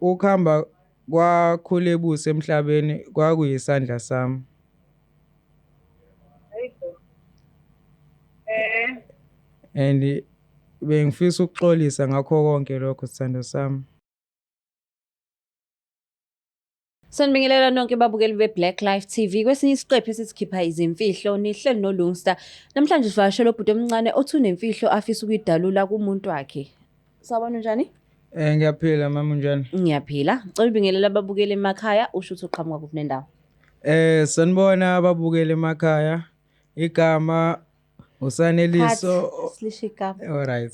Ukuhamba kwaKhulebusi emhlabeni kwakuyisandla sami. Hayibo. And bengifisa ukuxolisa ngakho konke lokho sithando sami. Sanibingelela nonke babukeli be-Black Life TV. Kwesinye isiqephu esisikhipha izimfihlo nihleli noLungsta. Namhlanje sivakashele ubhuti omncane othi unemfihlo afisa ukuyidalula kumuntu wakhe. Sawubona, unjani? Ngiyaphila mama, unjani? Ngiyaphila. Ngicela ubingelela ababukeli emakhaya usho ukuthi uqhamuka kuphi nendawo. Sanibona ababukeli emakhaya. Igama uSaneliso. Cut. Silisho igama. All right.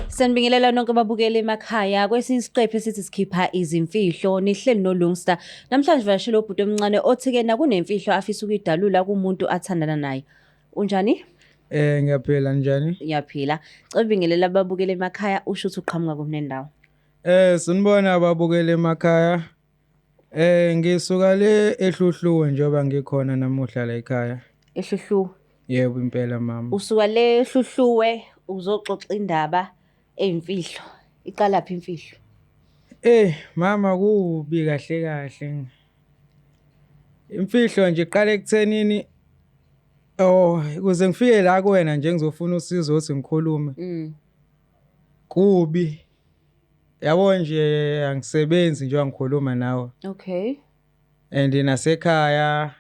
Sanibingelela nonke ababukeli emakhaya. Kwesinye isiqephu esithi sikhipha izimfihlo nihleli noLungsta. Namhlanje vakashele ubhuti omncane othi ke nakunemfihlo afisa ukuyidalula kumuntu athandana naye. Unjani? Ngiyaphila, njani? Ngiyaphila. Cela ubingelela ababukeli emakhaya usho ukuthi uqhamuka kuphi nendawo. Sanibona ababukeli emakhaya. Ngisuka le eHluhluwe njengoba ngikhona namuhla la ekhaya. EHluhluwe. Yebo impela mama. Usuka le eHluhluwe uzoxoxa indaba eyimfihlo. Iqala phi imfihlo? Mama kubi kahle kahle. Imfihlo nje iqala ekuthenini, oh, ukuze ngifike la kuwena nje ngizofuna usizo ukuthi ngikhulume. Kubi. Yabo nje angisebenzi njengoba ngikhuluma nawe. And nasekhaya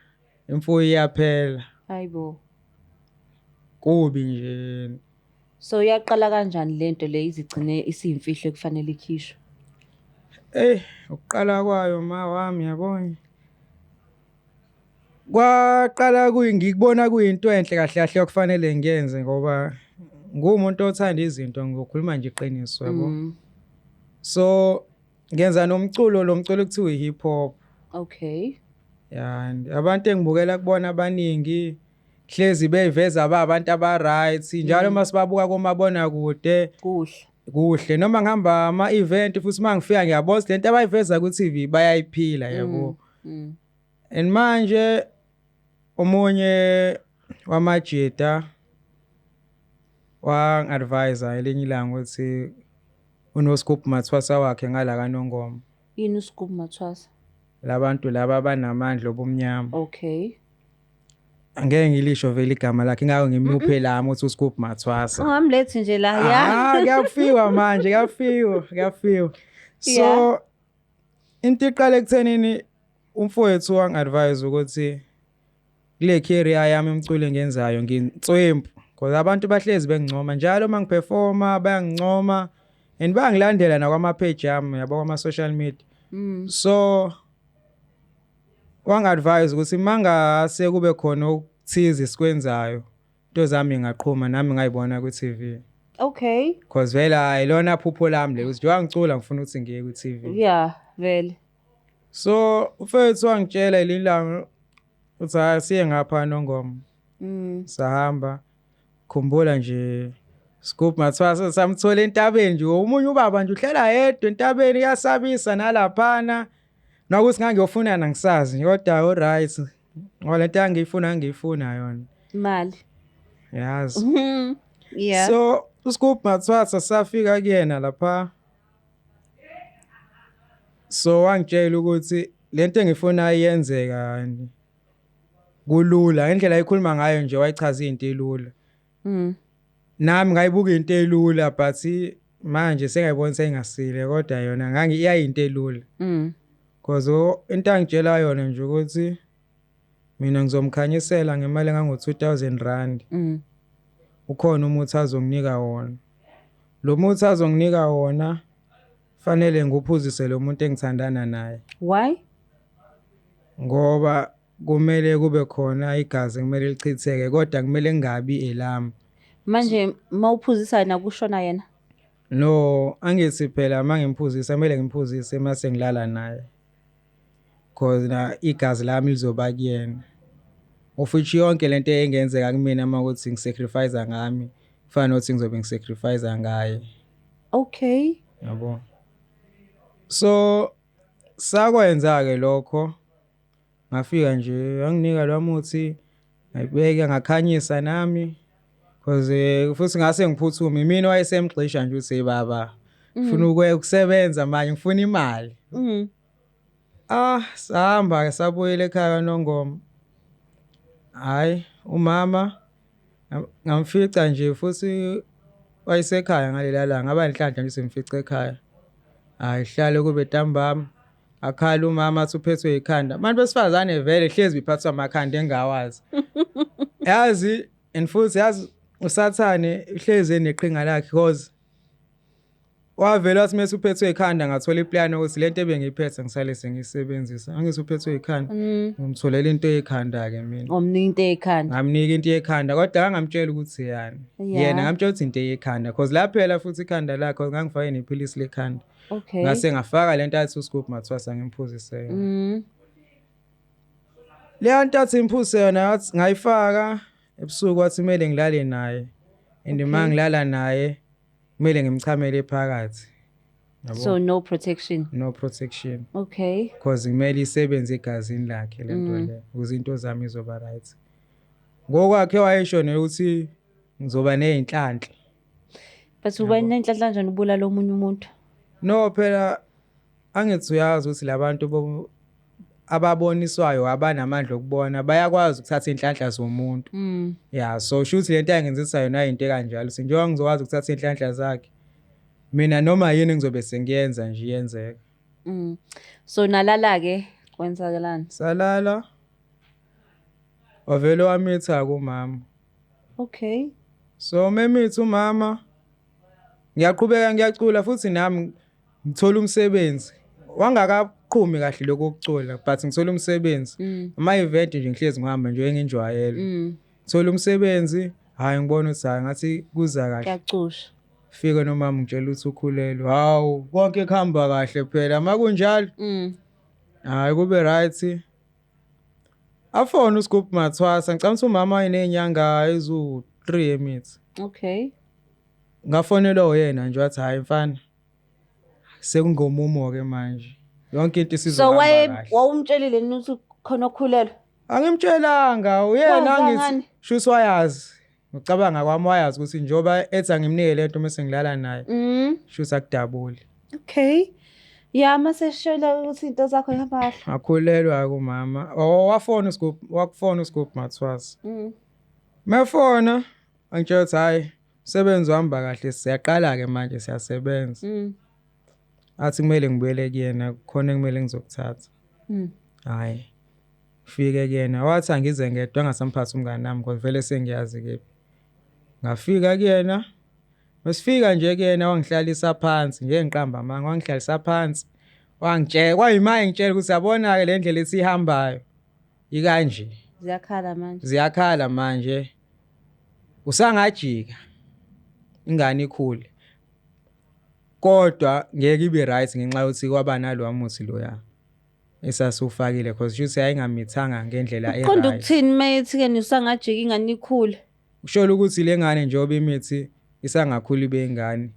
imfuyo iyaphela. Hayibo. Kubi nje. So yaqala kanjani lento le izigcine isiyimfihlo ekufanele ikhishwe? Ukuqala kwayo ma wami yabona. Kwaqala kuyi ngikubona kuyinto enhle kahle kahle okufanele ngiyenze ngoba ngumuntu othanda izinto, ngizokhuluma nje iqiniso yabo. So ngenza nomculo, lo mculo kuthiwa i-hip hop. Yeah, and abantu engibukela kubona abaningi hlezi beyiveza ba abantu aba right njalo masibabuka komabonakude. Kuhle. Kuhle noma ngihamba ama event futhi mangifika ngiyabona lento abayiveza ku TV bayayiphila yabo. And manje omunye wamajita wangi-advise elinye ilanga ukuthi unoScoop Mathwasa wakhe ngala kaNongoma. Yini uScoop Mathwasa? Labantu laba abanamandla obumnyama. Angeke ngilisho vele igama lakhe, ingakho ngimuphe lami ukuthi uScoop Mathwasa. Ungamlethi nje la, ya. Ah, kuyafiwa manje, kuyafiwa, kuyafiwa. So into iqale ekuthenini umfowethu wangi-advise ukuthi kule career yami emculo engiyenzayo nginswempu, because abantu bahlezi bengincoma njalo uma ngiperforma bayangincoma and bayangilandela nakwama page ami yabo kwama social media. So wangi-advise ukuthi mangase kube khona okuthize sikwenzayo into zami ngaqhuma nami ngayibona ku TV. Because vele ayilona phupho lami le ukuthi njengoba ngicula ngifuna ukuthi ngiye ku TV. Yeah, vele. So mfethu wangitshela ilanga uthi hayi siye ngapha Nongoma. Sahamba. Khumbula nje Scoop Mathwasa samthola entabeni nje, omunye ubaba nje uhlala yedwa entabeni iyasabisa nalaphana. Nokuthi ngangiyofuna ngisazi kodwa all right. Ngoba lento angiyifuna ngiyifuna yona. Imali. Yazi. So uScoop Mathwasa safika kuyena lapha. So wangitshela ukuthi lento engifuna iyenzeka kulula, indlela ayikhuluma ngayo nje wayichaza into elula. Nami ngayibuka into elula but manje sengayibona seyingasile kodwa yona ngangi iyayinto elula. Because into angitshela yona nje ukuthi mina ngizomkhanyisela ngemali engango 2000 rand. Ukhona umuthi azonginika wona. Lo muthi azonginika wona fanele ngiwuphuzise lo muntu engithandana naye. Why? Ngoba kumele kube khona igazi kumele lichitheke kodwa kumele kungabi elami. Manje mawuphuzisa yena kushona yena? No, angithi phela mangimphuzisa kumele ngimphuzise mase ngilala naye. Because na igazi lami lizoba kuyena. Of which yonke lento engenzeka kumina makuthi ngisacrifice ngami kufana nokuthi ngizobe ngisacrifice ngaye. Yabo. So sakwenza ke lokho. Ngafika nje wanginika lo muthi ngayibeka ngakhanyisa nami because futhi ngase ngiphuthume mina wayesemgxisha nje uthi baba Ngifuna ukusebenza manje, ngifuna imali. Ah, sahamba ke sabuyela ekhaya kaNongoma. Hayi, umama ngamfica nje futhi wayesekhaya ngalela langa, ngaba nenhlanhla nje simfice ekhaya. Hayi, hlale kube ntambama. Akhala umama athi uphethwe ikhanda. Abantu besifazane vele hlezi bephathwa amakhanda engawazi. Yazi and futhi yazi uSathane uhlezi eneqhinga lakhe because wavele wathi mase uphethwe ikhanda ngathola iplan ukuthi lento ebengiyiphethe ngisale sengiyisebenzisa. Angithi uphethwe ikhanda. Ngimtholela into ekhanda ke mina. Omnika into ekhanda. Ngamnika into yekhanda kodwa angamtshela ukuthi yani. Yena ngamtshela ukuthi into yekhanda because la phela futhi ikhanda lakhe ngangifake nephilisi lekhanda. Ngase ngafaka lento athi uScoop Mathwasa ngimphuzise yona. Leya nto athi ngiphuzise yona wathi ngayifaka ebusuku wathi kumele ngilale naye. And uma ngilala naye kumele ngimchamele phakathi. Yabo? So no protection. No protection. Okay. Because kumele isebenze egazini lakhe lento le ukuze into zami izoba right. Ngokwakhe wayesho ukuthi ngizoba nezinhlanhla. But uba nenhlanhla kanjani ubulala omunye umuntu? No phela angithi uyazi ukuthi labantu ababoniswayo abanamandla okubona bayakwazi ukuthatha inhlanhla zomuntu. Yeah, so shuthi lento ayengenzisa yona into ekanjalo. Njengoba ngizokwazi ukuthatha inhlanhla zakhe mina noma yini ngizobe sengiyenza nje iyenzeka. So nalala ke kwenzakalani? Salala. Wavele wamitha kumama. Okay. So memithi umama ngiyaqhubeka ngiyacula futhi nami ngithola umsebenzi. Wangakaqhumi kahle lokho kucula but ngithola umsebenzi. Ama event nje ngihlezi ngihamba nje enginjwayele. Ngithola umsebenzi, hayi ngibona ukuthi hayi ngathi kuza kahle. Kuyacusha. Fike nomama ngitshela ukuthi ukhulelwe. Hawu, konke kuhamba kahle phela makunjalo. Hayi kube right. Afona uScoop Mathwasa, ngicabanga ukuthi umama wayenezinyanga ezu-3 emithi. Okay. Ngafonelwa uyena nje wathi hayi mfana sekungomumo ke manje. Yonke into So isizohamba waye kahle. wawumtshelile nini ukuthi khona okhulelwe? Angimtshelanga uyena Wazi angithi ngani? shuthi wayazi. Ngicabanga kwami wayazi ukuthi njengoba ethi angimnike lento mase ngilala naye. Shuthi akudabuli. Okay. Ya mase shela ukuthi into zakho ihamba kahle. Ngakhulelwa kumama. Oh wafona uScoop, wakufona uScoop Mathwasa. Mefona angitshela ukuthi hayi umsebenzi uhamba kahle siyaqala ke manje siyasebenza. Athi kumele ngibuyele kuyena khona kumele ngizokuthatha. Hayi. Fike kuyena wathi angize ngedwa ngasamphathi umngane nami ngoba vele sengiyazi kephi. Ngafika kuyena Masifika nje kuyena wangihlalisa phansi nje ngiqamba amanga wangihlalisa phansi wangitshela kwayima engitshela ukuthi yabona ke le ndlela esihambayo ikanje Ziyakhala manje. ziyakhala manje usangajika ingane ikhule kodwa ngeke ibe right ngenxa yokuthi kwaba nalowa muthi loya esasufakile because shuthi yayingamithanga ngendlela Uqonda e-right. ukuthini mayethi ke nisangajika ingane ikhule? Kusho ukuthi le ngane njengoba imithi isangakhula ibe ingane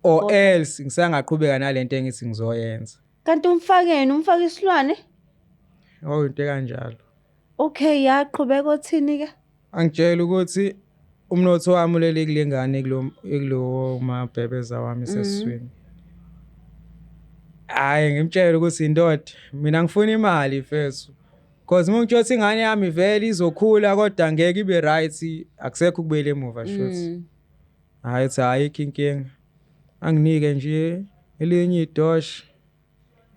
or else ngisangaqhubeka nalento engithi ngizoyenza. Kanti umfakeni umfaka isilwane? Oh into kanjalo. Okay, yaqhubeka othini ke? Angitshela ukuthi umnotho wami ulele kule ngane kulo mabhebeza wami sesiswini. Hayi ngimtshela ukuthi indoda mina ngifuna imali mfethu. Because uma ngitshela ukuthi ingane yami vele izokhula kodwa ngeke ibe right akusekho ukubuyela emuva shuthi. Hayi uthi ayikho inkinga. Anginike nje elinye idosha.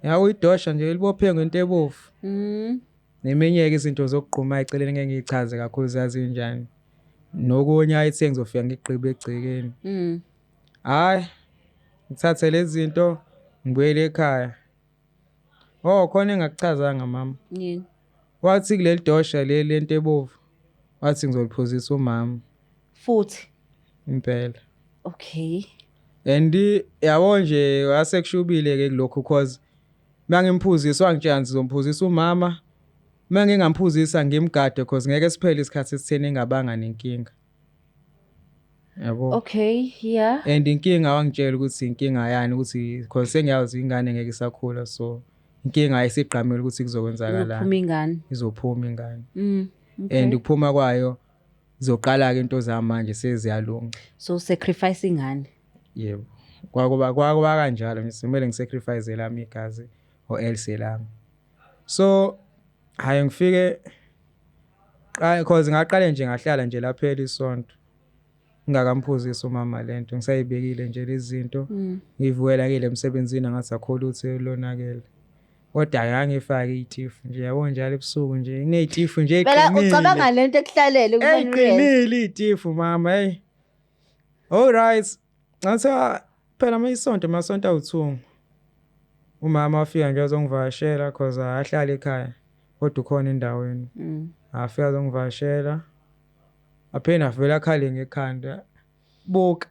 Yawo idosha nje libophe ngento ebovu. Neminye ke izinto zokugquma eceleni ngeke ngiyichaze kakhulu zazinjani. Nokunye ayithe ngizofika ngigqibe egcekeni. Hayi ngithathe lezi zinto ngibuyele ekhaya. Oh khona engakuchazanga mama. Yini? Wathi kuleli dosha leli lento ebovu wathi ngizoliphuzisa umama Futhi. impela. Okay. And yabo nje wasekushubile ke kulokhu because mangimphuzisa wangitshela ngizomphuzisa umama mangingamphuzisa ngimgade because ngeke siphele isikhathi esitheni engabanga nenkinga. Yabo. Okay, yeah. And inkinga wangitshela ukuthi inkinga yani ukuthi because sengiyazi ingane ngeke isakhula so inkinga ayisigqamile ukuthi kuzokwenzakalani. Izophuma ingane. Izophuma ingane. Okay. And ukuphuma kwayo izoqala ke into zamanje seziyalunga. So sacrifice ingane. Yebo. Kwakuba kanjalo nje, kumele ngisacrifice elami igazi or else elami. So hayi, ngifike cause ngaqale nje ngahlala nje laphela isonto ngingakamphuzisi umama lento, ngisayibekile nje lezi zinto. Ngivukela kile emsebenzini, ngathi akho lutho lonakele, kodwa ngangifake iy'tifu nje, yabo, njalo ebusuku nje kuney'tifu nje. Phela ey'qinile. Ucabanga lento ekuhlalele kumele uyenze. Ey'qinile iy'tifu mama, hey. Alright, ngathi phela ama isonto, amasonto awu-2, umama wafika nje wazongivakashela, cause ahlala ekhaya kodwa ukhona endaweni. Afika azongivakashela, aphinde avele akhale ngekhanda. Buka,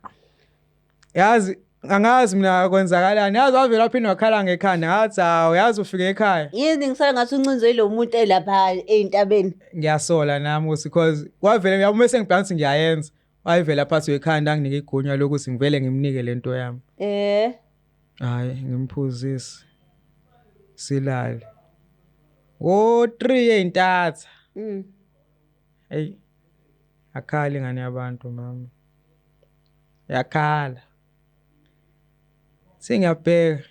yazi angazi mina kwenzakalani, yazi wavele waphinde wakhala ngekhanda. Ngathi hawu, yazi ufike ekhaya. Yini, ngisala ngathi uncinzwe yilo muntu elapha ey'ntabeni. Ngiyasola nami ukuthi cause kwavele, yabo, mase ngibheka ukuthi ngiyayenza, wayevele aphathwe ekhanda, anginike igunya lokuthi ngivele ngimnike lento yami. Hayi, ngimphuzise, silale ngo-3 ey'ntatha. Eyi, akhala ingane yabantu mama, yakhala. Sengiyabheka,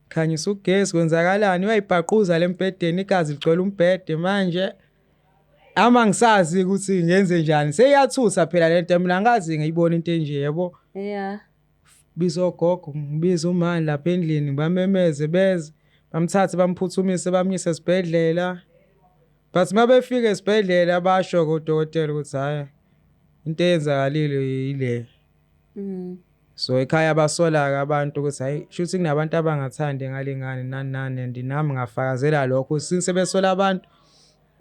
khanyisa ugesi, kwenzakalani? Uyayibhaquza lembhedeni, igazi ligcwele umbhede manje. Ama ngisazi ukuthi ngenze njani, seyiyathusa phela lento, mina angazi ngiyibona into enje, yabo. Biza ogogo, ngibiza umani lapha endlini, ngibamemeze beze bamthathe, bamphuthumise, bamyise esibhedlela. But uma befika esibhedlela basho kodokotela ukuthi hhayi, into eyenzakalile yile. So ekhaya basola-ke abantu ukuthi hhayi, shuthi kunabantu abangathandi ngale ngane, nani nani, and nami ngafakazela lokho since sebesola abantu.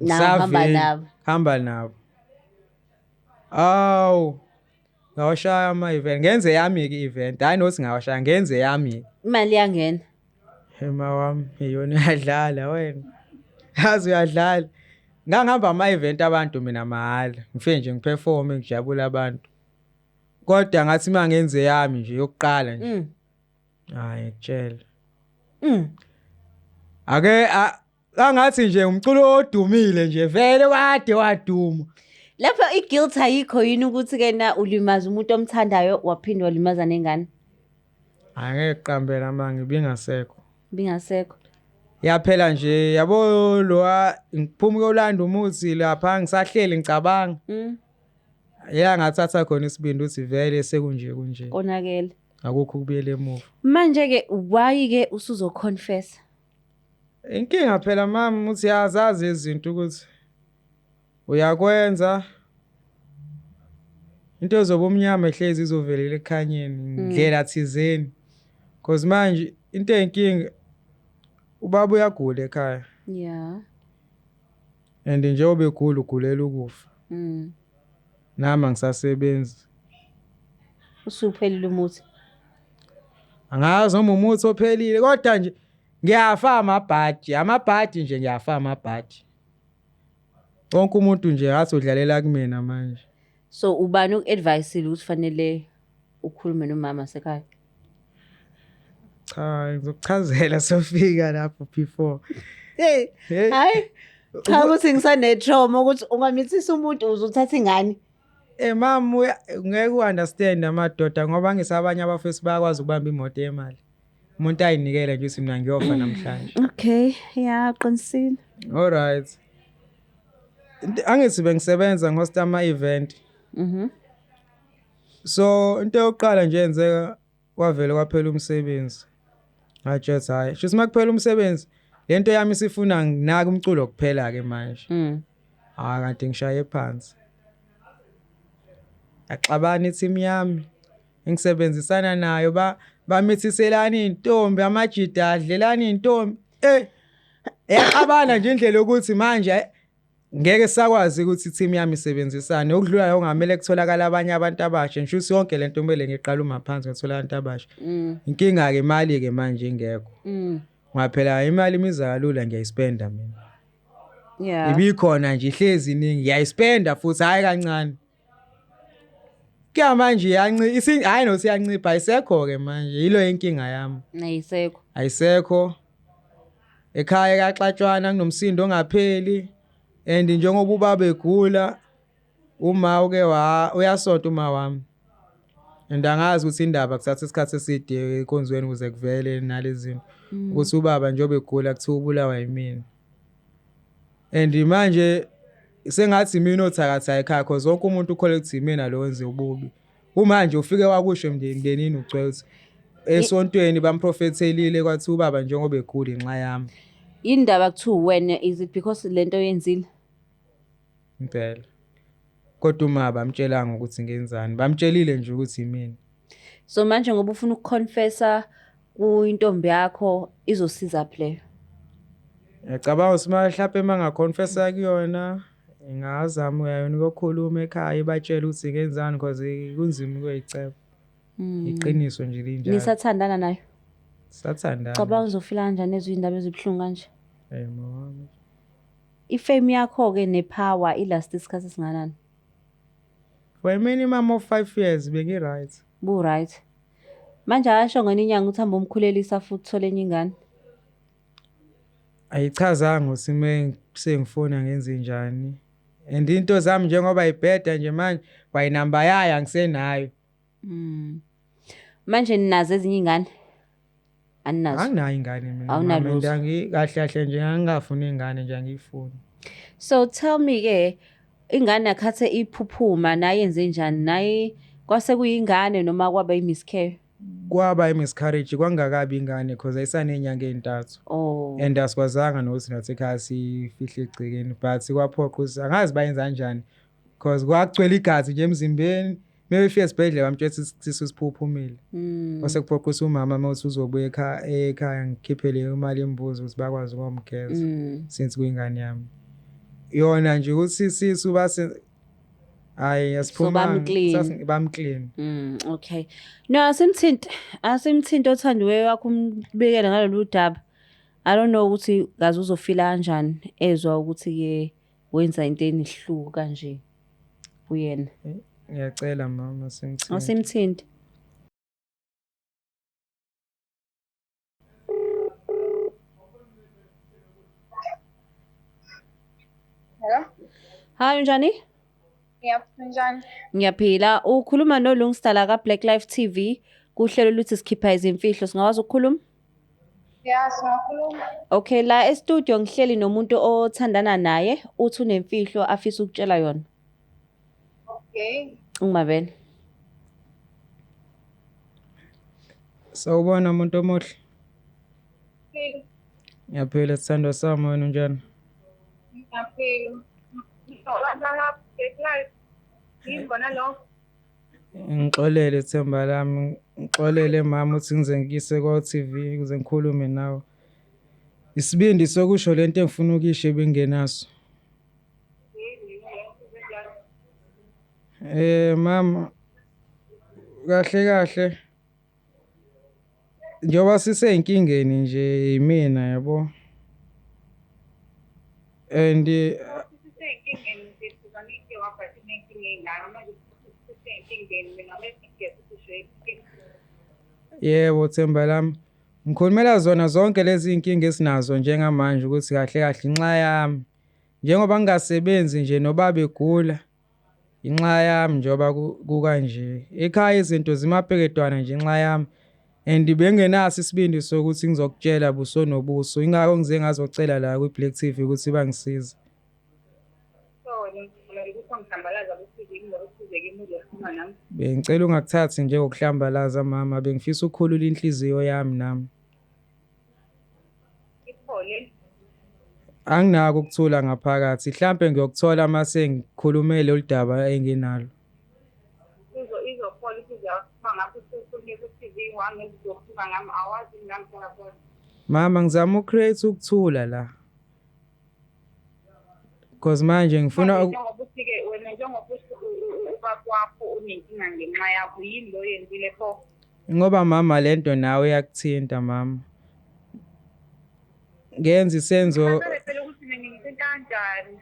Nawe hamba Ngisaveli, nabo. Hamba nabo. Awu, ngawashaya ama-event, ngenze yami-ke i-event, hhayi nokuthi ngawashaya, ngenze yami. Imali iyangena. Ema wami, iyona uyadlala wena, yazi uyadlala. Ngangihamba ama-event abantu mina mahhala, ngifike nje ngiperforme, ngijabule abantu, kodwa ngathi uma ngenze yami nje yokuqala nje, hayi, ngikutshela, ake angathi nje umculo odumile nje vele wade waduma. Lapho i-guilt ayikho yini ukuthi ke na ulimaza umuntu omthandayo, waphinde walimaza nengane? Angeke kuqambela manje, ibingasekho. Bingasekho. Yaphela nje, yabo, lo ngiphuma kuyolanda umuthi lapha, ngisahleli ngicabanga, ya, ngathatha khona isibindi ukuthi vele sekunje kunje. Konakele. Akukho ukubuyela emuva. Manje ke why ke usuzoconfess? Inkinga phela mama uthi yazazi izinto ukuthi uyakwenza into ezobumnyama ehlezi izovelela ekukhanyeni ndlela thizeni, because manje into eyinkinga, ubaba uyagula ekhaya, and njengoba egula ugulela ukufa. Nami angisasebenzi. Usuphelile umuthi. Angazi noma umuthi ophelile, kodwa nje ngiyafa amabhadi, amabhadi nje, ngiyafa amabhadi. Wonke umuntu nje ngathi udlalela kumina manje. So ubani uku-advisile ukuthi fanele ukhulume nomama sekhaya? Cha, ngizokuchazela sofika lapho before. Hey, Hey. hayi. Cha, ukuthi ngisane-trauma ukuthi ungamithisa umuntu uzothatha ingane. Eh mama, ngeke u-understand amadoda, ngoba ngisabanye abafesi bayakwazi ukubamba imoto yemali. Umuntu ayinikele nje ukuthi mina ngiyofa namhlanje. Okay, yeah, qinisile. All right. Angithi bengisebenza ngihosta ama event. So into yokuqala nje yenzeka, kwavele kwaphela umsebenzi. Ngathi hayi, shuthi makuphela umsebenzi lento yami isifuna nginaka umculo kuphela ke manje. Ah, kanti ngishaye phansi. Yaxabana i-team yami engisebenzisana nayo, ba bamithiselana intombi, amajida adlelana intombi. Eh, yaxabana nje indlela yokuthi manje ngeke sakwazi ukuthi i-team yami isebenzisane okudlula okungamele kutholakala abanye abantu abasha. Ngisho ukuthi yonke lento kumele ngiqale uma phansi ngithola abantu abasha. Inkinga ke imali ke manje ingekho. Ngoba phela imali imiza kalula, ngiyayispenda mina. Ibikhona nje, ihlezi iningi, ngiyayispenda futhi hayi kancane. Kuya manje iyanci isi, hayi no, siyancipha, ayisekho ke manje, yilo inkinga yami. Ayisekho. Ayisekho. Ekhaya kaxatshwana, kunomsindo ongapheli, and njengoba ubaba egula, uma uke wa uyasonta uma wami. And angazi ukuthi indaba kuthatha isikhathi eside enkonzweni ukuze kuvele nalezi zinto. Ukuthi ubaba njengoba egula kuthiwa ubulawa yimina. And manje sengathi imina othakatha ekhaya cause wonke umuntu ukholelwa ukuthi imina lo wenze ububi. Kumanje ufike wakusho emndenini ugcwele ukuthi esontweni bamprofethelile kwathiwa ubaba njengoba egula inxa yami. Yini ndaba kuthiwa wena, is it because lento oyenzile? Impela. Kodwa uma bamtshelanga ukuthi ngenzani, bamtshelile nje ukuthi imina. So manje ngoba ufuna ukuconfessa kuyintombi yakho, izosiza phi leyo? Ngiyacabanga ukuthi mhlawumbe uma ngaconfessa kuyona ingazama yona ukuyokhuluma ekhaya ibatshele ukuthi ngenzani cause kunzima ukuyiceba. Iqiniso nje linjalo. Nisathandana nayo? Sathandana. Cabanga uzofila kanjani ezwe iy'ndaba ezibuhlungu kanje. Eh mama. I-fame yakho-ke ne-power ilast isikhathi esinganani? For a minimum of 5 years bengi-right. Bu-right. Manje akasho ngani inyanga ukuthi hamba umkhulelisa futhi uthole enye ingane? Ayichazanga ukuthi uma sengifona ngenze njani. And into zami njengoba ibheda nje manje kwayinamba yayo angisenayo. Manje ninazo ezinye iy'ngane? Aninazo? Anginayo ingane mina. Awunalutho. Mama, and kahle kahle nje angingafuni ingane nje angiyifuni. So tell me ke, ingane yakhathe iphuphuma naye yenze njani? Naye kwase kuyingane noma kwaba i-miscarriage? Kwaba i-miscarriage, kwangakabi ingane cause ayisanenyanga ey'ntathu. Oh. And asikwazanga nokuthi nathi ekhaya sifihle egcekeni but kwaphoqa ukuthi angazi bayenza kanjani cause kwagcwele igazi nje emzimbeni. Mebefika esibhedlela bamtshela ukuthi isisu siphuphumile. Kwase kuphoqa ukuthi umama uma uthi uzobuya ekhaya ngikhiphele imali yembuzi ukuthi bakwazi ukumgeza since kuyingane yami. Yona nje ukuthi isisu base hayi asiphumanga. Bamclean. Bamclean. Okay. No, asimthinte. Asimthinte othandiweyo wakho umbikele ngalolu daba. I don't know ukuthi kaze uzofila kanjani ezwa ukuthi ke wenza into enihluku kanje kuyena. Ngiyacela mama simthinte. Asimthinte. Hello? Hi, unjani? Ngiyaphila, njani? Ngiyaphila. Ukhuluma noLungstar la ka Black Life TV kuhlelo luthi sikhipha izimfihlo. Singakwazi ukukhuluma? Ya, singakhuluma. Okay, la e-studio ngihleli nomuntu othandana naye, uthi unemfihlo afisa ukutshela yona. Okay. Ungimabele. Sawubona muntu omuhle. Phila. Ngiyaphila sithandwa sami, wena unjani? Ngiyaphila. Ngizolala Black Life. Yini kona lokho? Ngixolele themba lami, ngixolele mama ukuthi ngize ngikise ko TV ukuze ngikhulume nawe. Isibindi sokusho lento engifuna ukuyisho bengenaso. Yini kanjani? Mama, kahle kahle njengoba siseyinkingeni nje yimina yabo. And Siseyinkingeni sethu kanike waphathi nenkinga ey'ngaka manje siseyinkingeni mina mesigethi sisho inkinga. Yebo themba lami. Ngikhulumela zona zonke lezi inkinga esinazo njengamanje ukuthi kahle kahle inxa yami. Njengoba ngingasebenzi nje nobaba egula inxa yami njengoba kukanje. Ekhaya izinto zimapeketwana nje inxa yami. And bengenaso isibindi sokuthi ngizokutshela buso nobuso. Ingakho ngize ngazocela la kwi-Black TV ukuthi bangisize. So wena ngifuna ukuthi ungihlambalaza ku-TV kunokuthi kimi uzokhuluma nami. Bengicela ungakuthathi njengokuhlambalaza mama, bengifisa ukukhulula inhliziyo yami nami. Iphole. Anginako ukuthula ngaphakathi, mhlambe ngiyokuthola mase ngikhulume lolu daba enginalo. Izophola inhliziyo yakho ngapho usukhulume ku-TV wami uzokhuluma ngami awazi nami khona. Mama ngizama ucreate ukuthula la. Cause manje ngifuna Njengoba uthi-ke wena njengoba uthi ubaba wakho unenkinga ngenxa yakho yini lo yenzile pho? Ngoba mama lento nawe iyakuthinta mama. Ngenza isenzo Kufanele phela ukuthi mina ngithinta kanjani?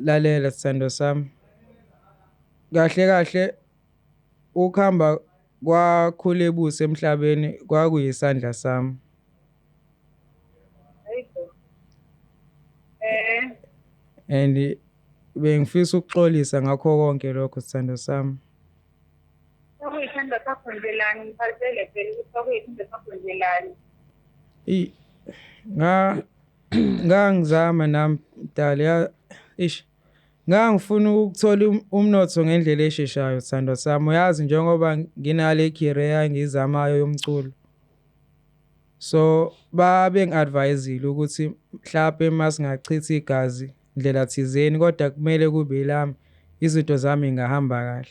Lalela sithando sami. Kahle kahle ukuhamba kwaKhulebuse emhlabeni kwakuyisandla sami. Hayibo. And bengifisa ukuxolisa ngakho konke lokho sithando sami. Okuyisandla Mhlawumbe sakhonzelani ngiphathele phela ukuthi kwakuyiphi into sakhonzelani. I nga ngangizama nami dali ya ish ngangifuna ukuthola umnotho ngendlela esheshayo sithandwa sami uyazi njengoba nginale career engiyizamayo yomculo. So babe ngi-advise-ile ukuthi mhlampe masingachitha igazi ndlela thizeni kodwa kumele kube ilami izinto zami ngahamba kahle.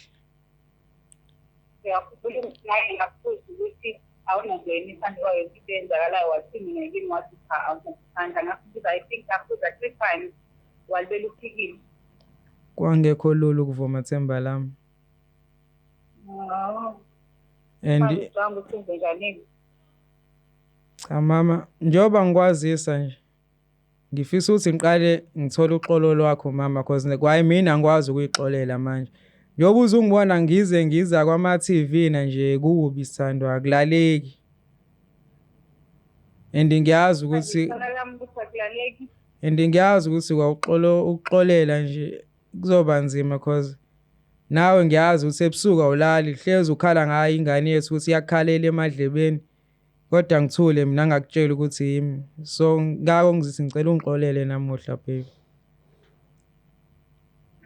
Uyakhumbula ukuthi naye ngakubuza ukuthi awunangena isandla kwayo yonke into eyenzakalayo wathi mina kimi wathi cha awunasandla ngakubuza I think ngakubuza 3 times walibela uphikile. Kwangekho lula ukuvuma themba lami. Oh. And Ngicabanga ukuthi wenze njani? Cha mama, njengoba ngikwazisa nje ngifisa ukuthi ngiqale ngithole uxolo lwakho mama cause kwayimina angikwazi ukuyixolela manje. Njengoba uzungibona ngize ngiza kwama-TV na nje kubi sithandwa akulaleki. And ngiyazi ukuthi Ngicela lami ukuthi akulaleki. And ngiyazi ukuthi kwawuxolo ukuxolela nje kuzoba nzima cause nawe ngiyazi ukuthi ebusuku awulali hlezi ukhala ngayo ingane yethu ukuthi iyakhalela emadlebeni kodwa ngithule mina ngakutshela ukuthi yimi so ngako ngizithi ngicela ungixolele namuhla baby.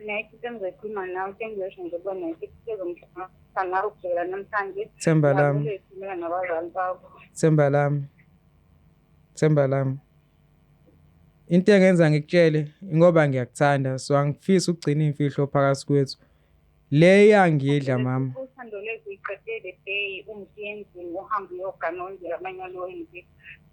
Naye into engizoyikhuluma nawe into engizosho nje kubona ukuthi sezomhlangana nawe kusukela namhlanje. Themba lami. Uzoyikhulumela nabazali bakho. Themba lami. Themba lami. Into engenza ngikutshele ngoba ngiyakuthanda so angifisi ukugcina imfihlo phakathi kwethu. Le iyangidla mama. Uthando lwethu uyiqede the day ungishiye endlini uhambe uyogana wenzela amanyala wenze.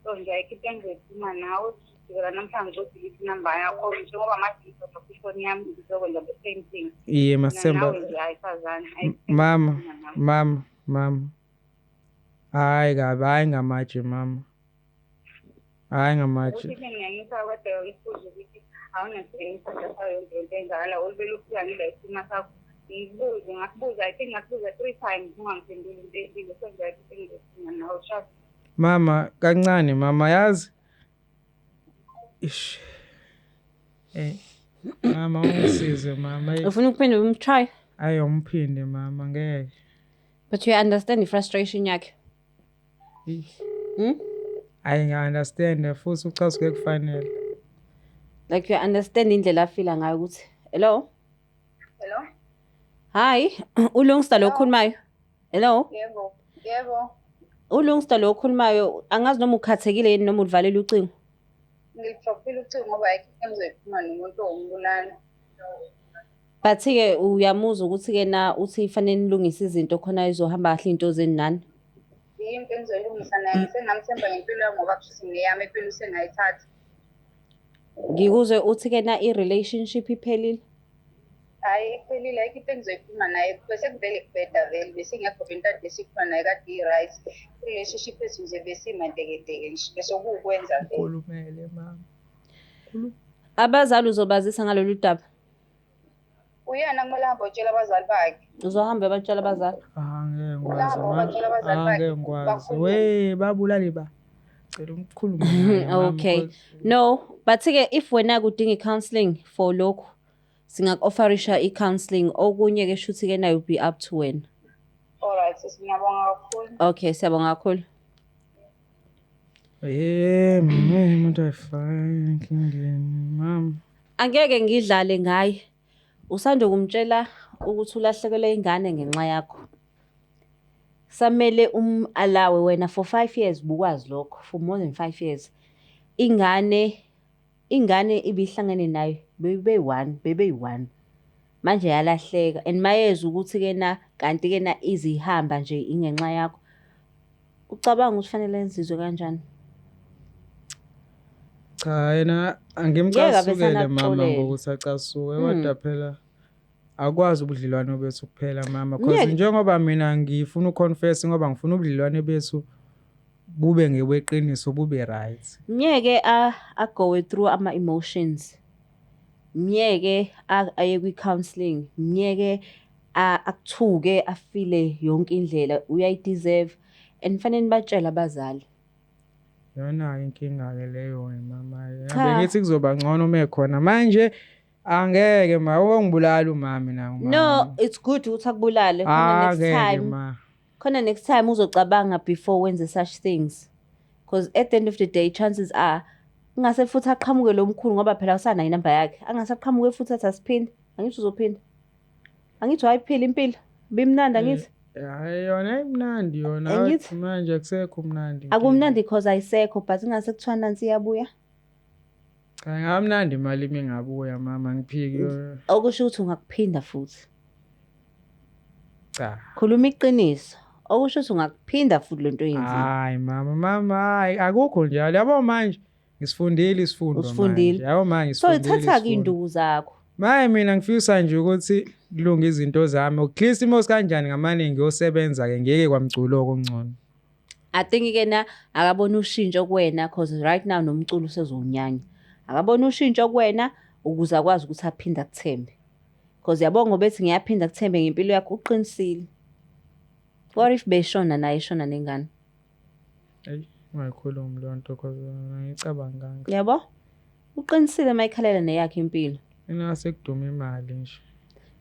So nje ayikho into engizoyikhuluma nawe kusukela namhlanje uzodelete inamba yakho njengoba manje ngizodropha ifoni yami ngizokwenza the same thing. Iye Mina Masithemba. nawe nje ayisazani. Ayikho into Mama, engizoyikhuluma nawe. mama, mama. Hayi kabi, hayi ngamatshe mama. Hayi ngamatshe. Ukuthi ngiyangisa kodwa ngikubuze ukuthi awunasebenzisa sayo yonke into enzakala olubele ufika ngila isimo sakho ngikubuze ngakubuza I think ngakubuza 3 times ungangiphenduli into ebile so nje ayikho into engizoyikhuluma nawe sharp. Mama, kancane mama yazi. Ish. Eh. Mama ungisize mama. Ufuna ukuphinda umtry? Ayi umphinde mama ngeke. But you understand the frustration yakhe. Ish. Hmm? Ayi ngiya-understand futhi ucasuke kufanele. Like you understand indlela afila ngayo ukuthi hello? Hello? Hi, uLungsta lo okhulumayo. Hello? Yebo. Yebo. uLungsta lo okhulumayo angazi noma ukhathekile yini noma ulivalele ucingo. Ngilidrophile ucingo ngoba ayikho into engizoyikhuluma nomuntu owumbulali. But-ke uyamuzwa ukuthi-ke na uthi fanele nilungise izinto khona izohamba kahle iy'nto zenu nani. Into engizoyilungisa naye sengamthemba ngempilo yami ngoba kushuthi neyami impilo usengayithatha. Ngikuzwe uthi-ke na i-relationship iphelile. Hhayi iphelile ayikho into engizoyikhuluma naye bese kuvele kubheda vele besingekho into ade sikhuluma naye kade i-right. I-relationship yethu nje besimantekenteke nje bese kuwukwenza vele. Khulumele mama. Abazali uzobazisa ngalolu daba. Uyena kumele ahambe oyotshela abazali bakhe. Uzohamba uyobatshela abazali. Angeke ngikwazi Labo mama. batshela abazali bakhe Angeke ngikwazi. bakhulume. We babulali ba. Cela umkhulume naye mama, Okay. because- No, but-ke if wena kudinga i-counselling for lokhu, singaku-offerisha i-counselling. Okunye-ke shuthi-ke nayo be up to wena. Alright sisi ngiyabonga kakhulu. Okay, siyabonga kakhulu. Eh, mama, umuntu ayifaki enkingeni mama. Angeke ngidlale ngaye. Usanda kumtshela ukuthi ulahlekelwe ingane ngenxa yakho. Samele alawe wena for 5 years bukwazi lokho for more than 5 years. Ingane ibihlangene nayo bebe one, bebe one. Manje yalahleka and mayezwa ukuthi-ke na kanti-ke na izihamba nje ingenxa yakho. Ucabanga ukuthi fanele enzizwe kanjani? Cha yena Ngeke abe angimcasukele mama sanakuxolela. ngokuthi acasuke kodwa phela akwazi ubudlelwano bethu kuphela mama cause Ngeke. njengoba mina ngifuna uconfess ngoba ngifuna ubudlelwane bethu bube ngeweqiniso bube right. Myeke a go through ama emotions. Myeke aye kwi-counselling. Myeke akuthuke afile yonke indlela uyayi-deserve and fanele nibatshele abazali. Yona inkinga ke leyo mama. Cha. Bengithi kuzoba ngcono uma ekhona manje angeke ma ungibulala umama mina umama. No, it's good ukuthi akubulale khona next Angeke time. ma. Khona next time uzocabanga before wenze such things. Because at the end of the day, chances are ungase futhi aqhamuke lo mkhulu, ngoba phela usanayo inamba yakhe. Angase aqhamuke futhi athi asiphinde. Angithi uzophinda. Angithi wayiphila impilo. Bimnandi, angithi? Hayi, yona imnandi yona. Angithi? Manje akusekho mnandi. Akumnandi because ayisekho, but ingase kuthiwa nansi iyabuya. Cha, ngamnandi imali uma ingabuya, mama, ngiphiki. Okusho ukuthi ungakuphinda futhi. Cha. Khuluma iqiniso. Okusho ukuthi ungakuphinda futhi lento oyenzile. Hayi mama, mama, hayi, akukho njalo. Yabo, manje ngisifundile isifundo. Usifundile. Manje. Yabo, manje So ngisifundile ithatha-ke isifundo. iy'nduku zakho. Maye, mina ngifisa nje ukuthi kulunge izinto zami. At least mos kanjani ngamane ngiyosebenza ke, ngeke kwamculo okungcono. I think-ke na akabona ushintsho kuwena, cause right now nomculo usezowunyanya. Akabona ushintsho kuwena ukuze akwazi ukuthi aphinde akuthembe. Cause yabo, ngoba ethi ngiyaphinda akuthembe ngempilo yakho, uqinisile. What if beshona naye, eshona nengane? Eyi, ungayikhulumi leyo nto cause angicabanganga. Yabo? Uqinisile mayikhalela neyakhe impilo. Mina sekuduma imali nje.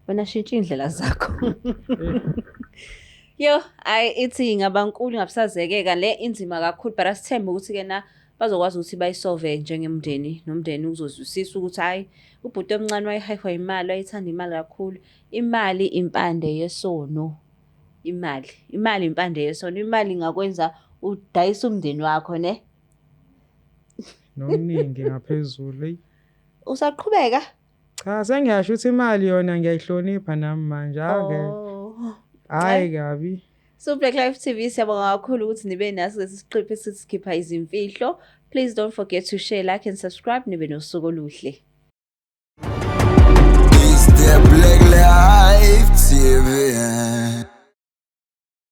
Wena shintsha iy'ndlela zakho. Yo, ayi, ithi ingabankulu ingabusazekeka le, inzima kakhulu, but asithembe ukuthi-ke na bazokwazi ukuthi bayisolve njengemndeni, nomndeni uzozwisisa ukuthi hhayi, ubhuti omncane wayehehwa imali, wayethanda imali kakhulu. Imali impande yesono. Imali, imali impande yesono. Imali ingakwenza udayise umndeni wakho, ne? Nokuningi ngaphezulu. Eyi. Usaqhubeka? Cha, sengiyasho ukuthi imali yona ngiyayihlonipha nami manje ake. Oh. Hayi kabi. So Black Life TV, siyabonga kakhulu ukuthi nibe naso lesi siqephu esithi sikhipha izimfihlo. Please don't forget to share, like and subscribe. Nibe nosuku oluhle. It's the Black Life TV.